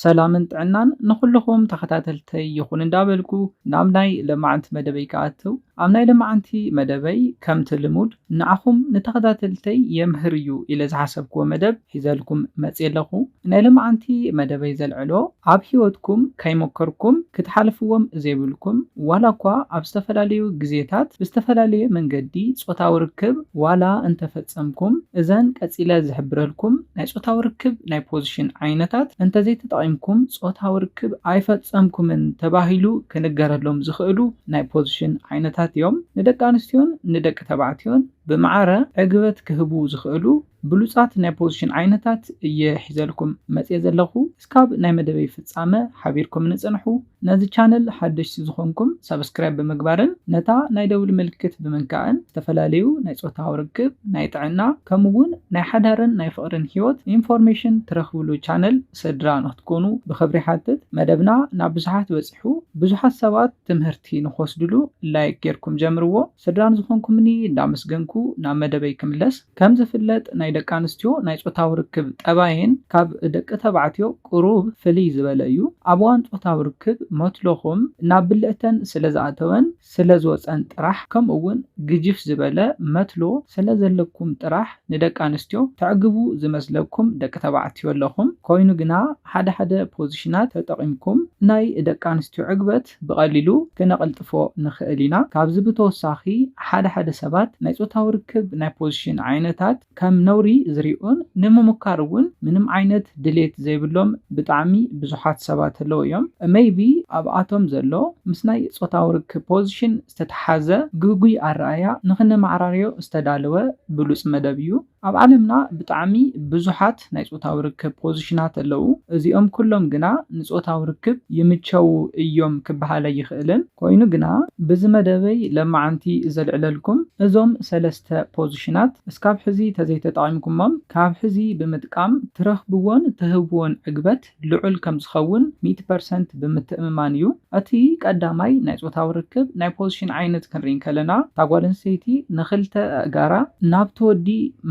ሰላምን ጥዕናን ንኹልኹም ተኸታተልተይ ይኹን እንዳበልኩ ናብ ናይ ለማዓንቲ መደበይ ክኣትው። ኣብ ናይ ለማዓንቲ መደበይ ከምቲ ልሙድ ንዓኹም ንተኸታተልተይ የምህር እዩ ኢለ ዝሓሰብክዎ መደብ ሒዘልኩም መፅየ ኣለኹ። ናይ ለማዓንቲ መደበይ ዘልዕሎ ኣብ ህይወትኩም ከይሞከርኩም ክትሓልፍዎም ዘይብልኩም ዋላ እኳ ኣብ ዝተፈላለዩ ግዜታት ብዝተፈላለየ መንገዲ ፆታዊ ርክብ ዋላ እንተፈፀምኩም እዘን ቀፂለ ዝሕብረልኩም ናይ ፆታዊ ርክብ ናይ ፖዚሽን ዓይነታት እንተዘይተጠቒምኩም ፆታዊ ርክብ ኣይፈፀምኩምን ተባሂሉ ክንገረሎም ዝኽእሉ ናይ ፖዚሽን ዓይነታት እዮም። ንደቂ ኣንስትዮን ንደቂ ተባዕትዮን ብማዕረ ዕግበት ክህቡ ዝኽእሉ ብሉፃት ናይ ፖዚሽን ዓይነታት እየ ሒዘልኩም መፅየ ዘለኹ። እስካብ ናይ መደበይ ፍፃመ ሓቢርኩም ንፅንሑ። ነዚ ቻነል ሓደሽቲ ዝኾንኩም ሳብስክራይብ ብምግባርን ነታ ናይ ደውል ምልክት ብምንካእን ዝተፈላለዩ ናይ ፆታዊ ርክብ፣ ናይ ጥዕና ከምኡ እውን ናይ ሓዳርን ናይ ፍቕርን ህይወት ኢንፎርሜሽን ትረኽብሉ ቻነል ስድራ ንክትኮኑ ብኽብሪ ሓትት። መደብና ናብ ብዙሓት በፂሑ ብዙሓት ሰባት ትምህርቲ ንክወስድሉ ላይክ ጌርኩም ጀምርዎ። ስድራ ንዝኾንኩምኒ እንዳመስገንኩ ናብ መደበይ ክምለስ። ከም ዝፍለጥ ናይ ደቂ ኣንስትዮ ናይ ፆታዊ ርክብ ጠባየን ካብ ደቂ ተባዕትዮ ቁሩብ ፍልይ ዝበለ እዩ። ኣብ እዋን ፆታዊ ርክብ መትሎኹም ናብ ብልዕተን ስለ ዝኣተወን ስለ ዝወፀን ጥራሕ ከምኡ እውን ግጅፍ ዝበለ መትሎ ስለ ዘለኩም ጥራሕ ንደቂ ኣንስትዮ ተዕግቡ ዝመስለኩም ደቂ ተባዕትዮ ኣለኹም። ኮይኑ ግና ሓደ ሓደ ፖዚሽናት ተጠቒምኩም ናይ ደቂ ኣንስትዮ ዕግበት ብቐሊሉ ክነቕልጥፎ ንኽእል ኢና። ካብዚ ብተወሳኺ ሓደ ሓደ ሰባት ናይ ፆታዊ ርክብ ናይ ፖዚሽን ዓይነታት ከም ነውሪ ዝሪኡን ንምምካር እውን ምንም ዓይነት ድሌት ዘይብሎም ብጣዕሚ ብዙሓት ሰባት ኣለዉ እዮም። ሜይቢ ኣብኣቶም ዘሎ ምስ ናይ ፆታዊ ርክብ ፖዚሽን ዝተተሓዘ ግጉይ ኣረኣያ ንኽነማዕራርዮ ዝተዳለወ ብሉፅ መደብ እዩ። ኣብ ዓለምና ብጣዕሚ ብዙሓት ናይ ፆታዊ ርክብ ፖዚሽናት ኣለዉ። እዚኦም ኩሎም ግና ንፆታዊ ርክብ ይምቸዉ እዮም ክበሃል ኣይኽእልን። ኮይኑ ግና ብዚ መደበይ ለማዓንቲ ዘልዕለልኩም እዞም ሰለስተ ፖዚሽናት እስካብ ሕዚ ተዘይተጠቒምኩሞም ካብ ሕዚ ብምጥቃም ትረኽብዎን ትህብዎን ዕግበት ልዑል ከም ዝኸውን ሚእቲ ፐርሰንት ብምትእምማን እዩ። እቲ ቀዳማይ ናይ ፆታዊ ርክብ ናይ ፖዚሽን ዓይነት ክንርኢ እንከለና እታ ጓል ኣንስተይቲ ንኽልተ ኣእጋራ ናብቲ ወዲ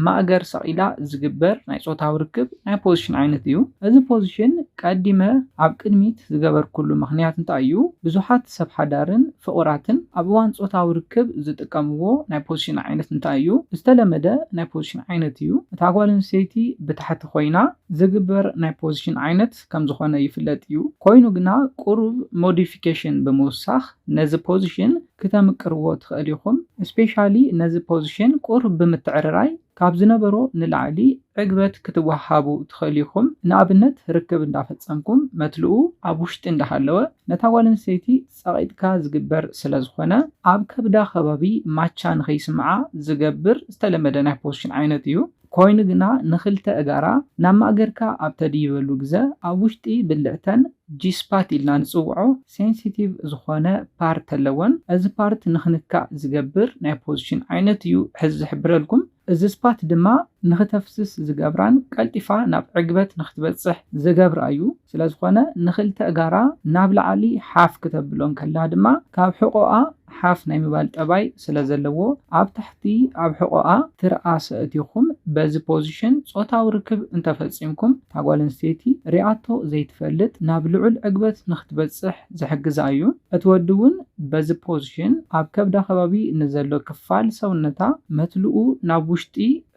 ማእገር ሰቒላ ዝግበር ናይ ፆታዊ ርክብ ናይ ፖዚሽን ዓይነት እዩ። እዚ ፖዚሽን ቀዲመ ኣብ ቅድሚት ዝገበርኩሉ ምኽንያት እንታይ እዩ? ብዙሓት ሰብ ሓዳርን ፍቑራትን ኣብ እዋን ፆታዊ ርክብ ዝጥቀምዎ ናይ ፖዚሽን ዓይነት እንታይ እዩ? ዝተለመደ ናይ ፖዚሽን ዓይነት እዩ። እታ ጓል ኣንስተይቲ ብታሕቲ ኮይና ዝግበር ናይ ፖዚሽን ዓይነት ከም ዝኾነ ይፍለጥ እዩ። ኮይኑ ግና ቁሩብ ሞዲፊኬሽን ብምውሳኽ ነዚ ፖዚሽን ክተምቅርዎ ትኽእል ኢኹም። ስፔሻሊ ነዚ ፖዚሽን ቁሩብ ብምትዕርራይ ካብ ዝነበሮ ንላዕሊ ዕግበት ክትወሃቡ ትኽእል ኢኹም። ንኣብነት ርክብ እንዳፈጸምኩም መትልኡ ኣብ ውሽጢ እንዳሃለወ ነታ ጓል ኣንስተይቲ ጸቒጥካ ዝግበር ስለ ዝኾነ ኣብ ከብዳ ከባቢ ማቻ ንኸይስምዓ ዝገብር ዝተለመደ ናይ ፖዚሽን ዓይነት እዩ። ኮይኑ ግና ንኽልተ እጋራ ናብ ማእገርካ ኣብ ተድይበሉ ግዘ ኣብ ውሽጢ ብልዕተን ጂስፓት ኢልና ንጽውዖ ሴንሲቲቭ ዝኾነ ፓርት ኣለወን። እዚ ፓርት ንኽንካእ ዝገብር ናይ ፖዚሽን ዓይነት እዩ ሕዚ ዝሕብረልኩም። እዚ ስፓት ድማ ንኽተፍስስ ዝገብራን ቀልጢፋ ናብ ዕግበት ንኽትበጽሕ ዝገብራ እዩ። ስለ ዝኾነ ንኽልተ እጋራ ናብ ላዕሊ ሓፍ ክተብሎ እንከላ ድማ ካብ ሕቖኣ ሓፍ ናይ ምባል ጠባይ ስለ ዘለዎ ኣብ ታሕቲ ኣብ ሕቖኣ ትርኣስ ኣእቲኹም በዚ ፖዚሽን ጾታዊ ርክብ እንተፈጺምኩም እታ ጓል ኣንስተይቲ ሪኣቶ ዘይትፈልጥ ናብ ልዑል ዕግበት ንኽትበጽሕ ዝሕግዛ እዩ። እቲ ወዲ እውን በዚ ፖዚሽን ኣብ ከብዳ ከባቢ ንዘሎ ክፋል ሰውነታ መትልኡ ናብ ውሽጢ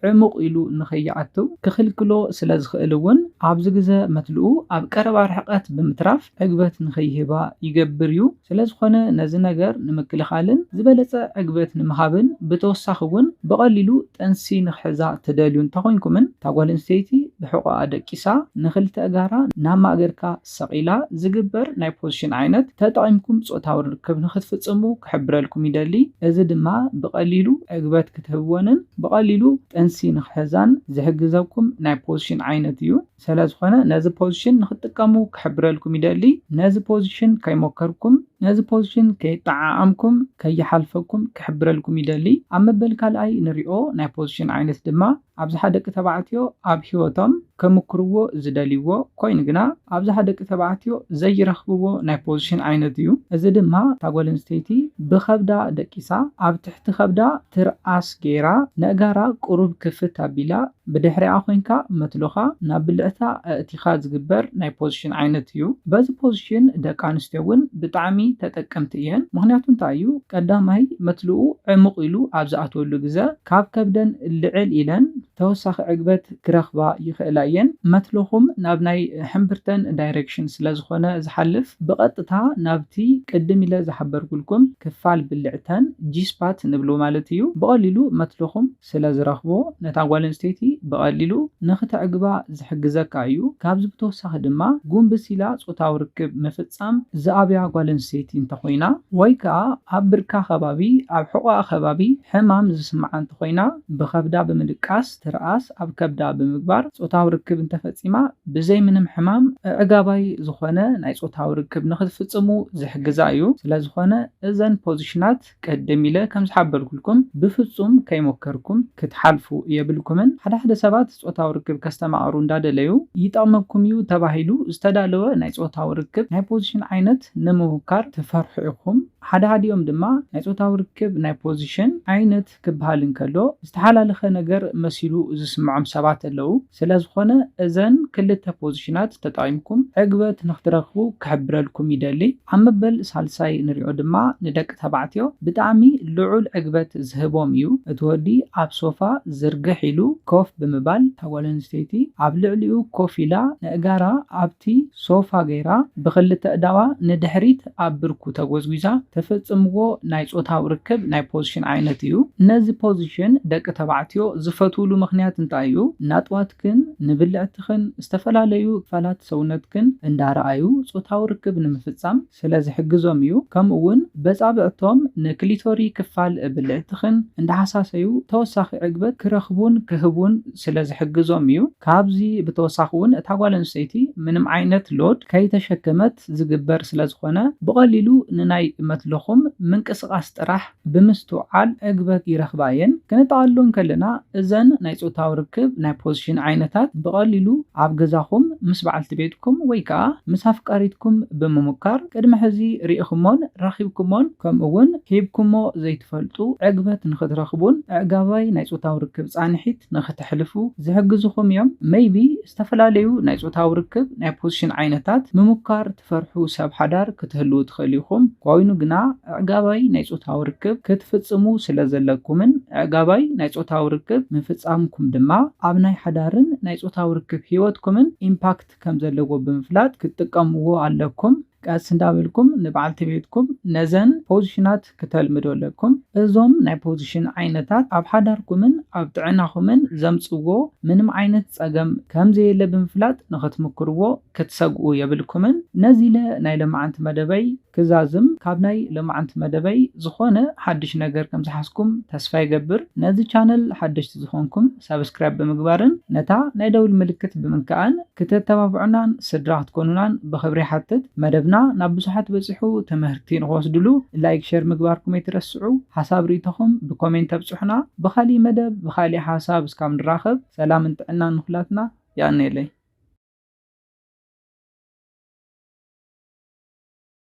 ዕሙቕ ኢሉ ንኸይኣትው ክኽልክሎ ስለ ዝኽእል እውን ኣብዚ ግዘ መትልኡ ኣብ ቀረባ ርሕቐት ብምትራፍ ዕግበት ንኸይህባ ይገብር እዩ። ስለ ዝኾነ ነዚ ነገር ንምክልኻልን ዝበለፀ ዕግበት ንምሃብን ብተወሳኺ እውን ብቐሊሉ ጥንሲ ንኽሕዛ ትደልዩ እንተኾይንኩምን እታ ጓል ኣንስተይቲ ብሕቖኣ ደቂሳ ንኽልተ እጋራ ናብ ማእገርካ ሰቒላ ዝግበር ናይ ፖዚሽን ዓይነት ተጠቒምኩም ጾታዊ ርክብ ንኽትፍጽሙ ክሕብረልኩም ይደሊ። እዚ ድማ ብቐሊሉ ዕግበት ክትህብወንን ብቐሊሉ ጥንሲ ንኽሕዛን ዝሕግዘኩም ናይ ፖዚሽን ዓይነት እዩ። ስለ ዝኾነ ነዚ ፖዚሽን ንኽትጥቀሙ ክሕብረልኩም ይደሊ። ነዚ ፖዚሽን ከይሞከርኩም፣ ነዚ ፖዚሽን ከይጠዓዓምኩም፣ ከይሓልፈኩም ክሕብረልኩም ይደሊ። ኣብ መበል ካልኣይ ንሪኦ ናይ ፖዚሽን ዓይነት ድማ ኣብዝሓ ደቂ ተባዕትዮ ኣብ ህይወቶም ክምክርዎ ዝደልይዎ ኮይኑ ግና ኣብዝሓ ደቂ ተባዕትዮ ዘይረኽብዎ ናይ ፖዚሽን ዓይነት እዩ። እዚ ድማ እታ ጓል ኣንስተይቲ ብኸብዳ ደቂሳ ኣብ ትሕቲ ከብዳ ትርኣስ ገይራ ነእጋራ ቁሩብ ክፍት ኣቢላ ብድሕሪኣ ኮይንካ መትሎኻ ናብ ብልዕታ ኣእቲኻ ዝግበር ናይ ፖዚሽን ዓይነት እዩ። በዚ ፖዚሽን ደቂ ኣንስትዮ እውን ብጣዕሚ ተጠቀምቲ እየን። ምኽንያቱ እንታይ እዩ? ቀዳማይ መትልኡ ዕሙቕ ኢሉ ኣብ ዝኣትወሉ ግዘ ካብ ከብደን ልዕል ኢለን ተወሳኺ ዕግበት ክረኽባ ይኽእላ እየን። መትሎኹም ናብ ናይ ሕምብርተን ዳይሬክሽን ስለ ዝኾነ ዝሓልፍ ብቐጥታ ናብቲ ቅድም ኢለ ዝሓበርኩልኩም ክፋል ብልዕተን ጂስፓት ንብሎ ማለት እዩ። ብቐሊሉ መትሎኹም ስለ ዝረኽቦ ነታ ጓል ኣንስተይቲ ብቐሊሉ ንኽተዕግባ ዝሕግዘካ እዩ። ካብዚ ብተወሳኺ ድማ ጉንብስ ኢላ ጾታዊ ርክብ ምፍጻም ዝኣብያ ጓል ኣንስተይቲ እንተኾይና ወይ ከዓ ኣብ ብርካ ከባቢ ኣብ ሕቖኣ ከባቢ ሕማም ዝስምዓ እንተኾይና ብኸብዳ ብምድቃስ ትርኣስ ኣብ ከብዳ ብምግባር ጾታዊ ርክብ እንተፈጺማ ብዘይ ምንም ሕማም ኣዕጋባይ ዝኾነ ናይ ጾታዊ ርክብ ንኽትፍጽሙ ዝሕግዛ እዩ። ስለዝኾነ እዘን ፖዚሽናት ቅድም ኢለ ከም ዝሓበርኩልኩም ብፍጹም ከይሞከርኩም ክትሓልፉ የብልኩምን። ሓደ ሓደ ሰባት ጾታዊ ርክብ ከስተማቕሩ እንዳደለዩ ይጠቕመኩም እዩ ተባሂሉ ዝተዳለወ ናይ ጾታዊ ርክብ ናይ ፖዚሽን ዓይነት ንምምካር ትፈርሑ ኢኹም። ሓደ ሓዲኦም ድማ ናይ ጾታዊ ርክብ ናይ ፖዚሽን ዓይነት ክበሃል እንከሎ ዝተሓላለኸ ነገር መሲሉ ዝስምዖም ሰባት ኣለዉ። ስለዝኾነ እዘን ክልተ ፖዚሽናት ተጠቒምኩም ዕግበት ንኽትረኽቡ ክሕብረልኩም ይደሊ። ኣብ መበል ሳልሳይ ንሪኦ ድማ ንደቂ ተባዕትዮ ብጣዕሚ ልዑል ዕግበት ዝህቦም እዩ። እቲ ወዲ ኣብ ሶፋ ዝርግሕ ኢሉ ኮፍ ብምባል እታ ጓል ኣንስተይቲ ኣብ ልዕሊኡ ኮፍ ኢላ ነእጋራ ኣብቲ ሶፋ ገይራ ብኽልተ እዳዋ ንድሕሪት ኣብ ብርኩ ተጎዝጒዛ ተፈጽምዎ ናይ ጾታዊ ርክብ ናይ ፖዚሽን ዓይነት እዩ። ነዚ ፖዚሽን ደቂ ተባዕትዮ ዝፈትውሉ ምኽንያት እንታይ እዩ? ናጥዋትክን ንብልዕትኽን ዝተፈላለዩ ክፋላት ሰውነትክን እንዳረኣዩ ጾታዊ ርክብ ንምፍጻም ስለ ዝሕግዞም እዩ። ከምኡ እውን በጻብዕቶም ንክሊቶሪ ክፋል ብልዕትኽን እንዳሓሳሰዩ ተወሳኺ ዕግበት ክረኽቡን ክህቡን ስለ ዝሕግዞም እዩ። ካብዚ ብተወሳኺ እውን እታ ጓል ኣንስተይቲ ምንም ዓይነት ሎድ ከይተሸከመት ዝግበር ስለ ዝኾነ ብቐሊሉ ንናይ መትለኹም ምንቅስቓስ ጥራሕ ብምስትውዓል ዕግበት ይረኽባ እየን። ክነጠቓልሎ እንከለና እዘን ናይ ጾታዊ ርክብ ናይ ፖዚሽን ዓይነታት ብቐሊሉ ኣብ ገዛኹም ምስ በዓልቲ ቤትኩም ወይ ከዓ ምስ ኣፍቃሪትኩም ብምምካር ቅድሚ ሕዚ ርኢኹሞን ረኺብኩሞን ከምኡ እውን ሂብኩሞ ዘይትፈልጡ ዕግበት ንኽትረኽቡን ኣዕጋባይ ናይ ጾታዊ ርክብ ጻንሒት ንኽተሕልፉ ዝሕግዙኹም እዮም። ሜይቢ ዝተፈላለዩ ናይ ጾታዊ ርክብ ናይ ፖዚሽን ዓይነታት ምምካር ትፈርሑ ሰብ ሓዳር ክትህልዉ ትኽእሉ ኢኹም። ኮይኑ ግና ኣዕጋባይ ናይ ጾታዊ ርክብ ክትፍጽሙ ስለ ዘለኩምን ኣዕጋባይ ናይ ጾታዊ ርክብ ምፍጻምኩም ድማ ኣብ ናይ ሓዳርን ናይ ጾታዊ ርክብ ህይወትኩምን ኢምፓክት ከም ዘለዎ ብምፍላጥ ክትጥቀምዎ ኣለኩም። ቀስ እንዳበልኩም ንበዓልቲ ቤትኩም ነዘን ፖዚሽናት ክተልምዶ ኣለኩም። እዞም ናይ ፖዚሽን ዓይነታት ኣብ ሓዳርኩምን ኣብ ጥዕናኹምን ዘምጽዎ ምንም ዓይነት ጸገም ከም ዘየለ ብምፍላጥ ንኽትምክርዎ ክትሰግኡ የብልኩምን። ነዚ ኢለ ናይ ለማዓንቲ መደበይ ክዛዝም፣ ካብ ናይ ለማዓንቲ መደበይ ዝኾነ ሓድሽ ነገር ከም ዝሓዝኩም ተስፋ ይገብር። ነዚ ቻነል ሓደሽቲ ዝኾንኩም ሳብስክራይብ ብምግባርን ነታ ናይ ደውል ምልክት ብምንካእን ክተተባብዑናን ስድራ ክትኮኑናን ብኽብሪ ይሓትት። መደብና ናብ ብዙሓት በጺሑ ትምህርቲ ንኽወስድሉ ላይክ፣ ሸር ምግባርኩም ኣይትረስዑ። ሓሳብ ርእይቶኹም ብኮሜንት ኣብጽሑና። ብኻሊእ መደብ ብኻሊእ ሓሳብ እስካብ ንራኸብ ሰላምን ጥዕናን ንኹላትና። የቐንየለይ።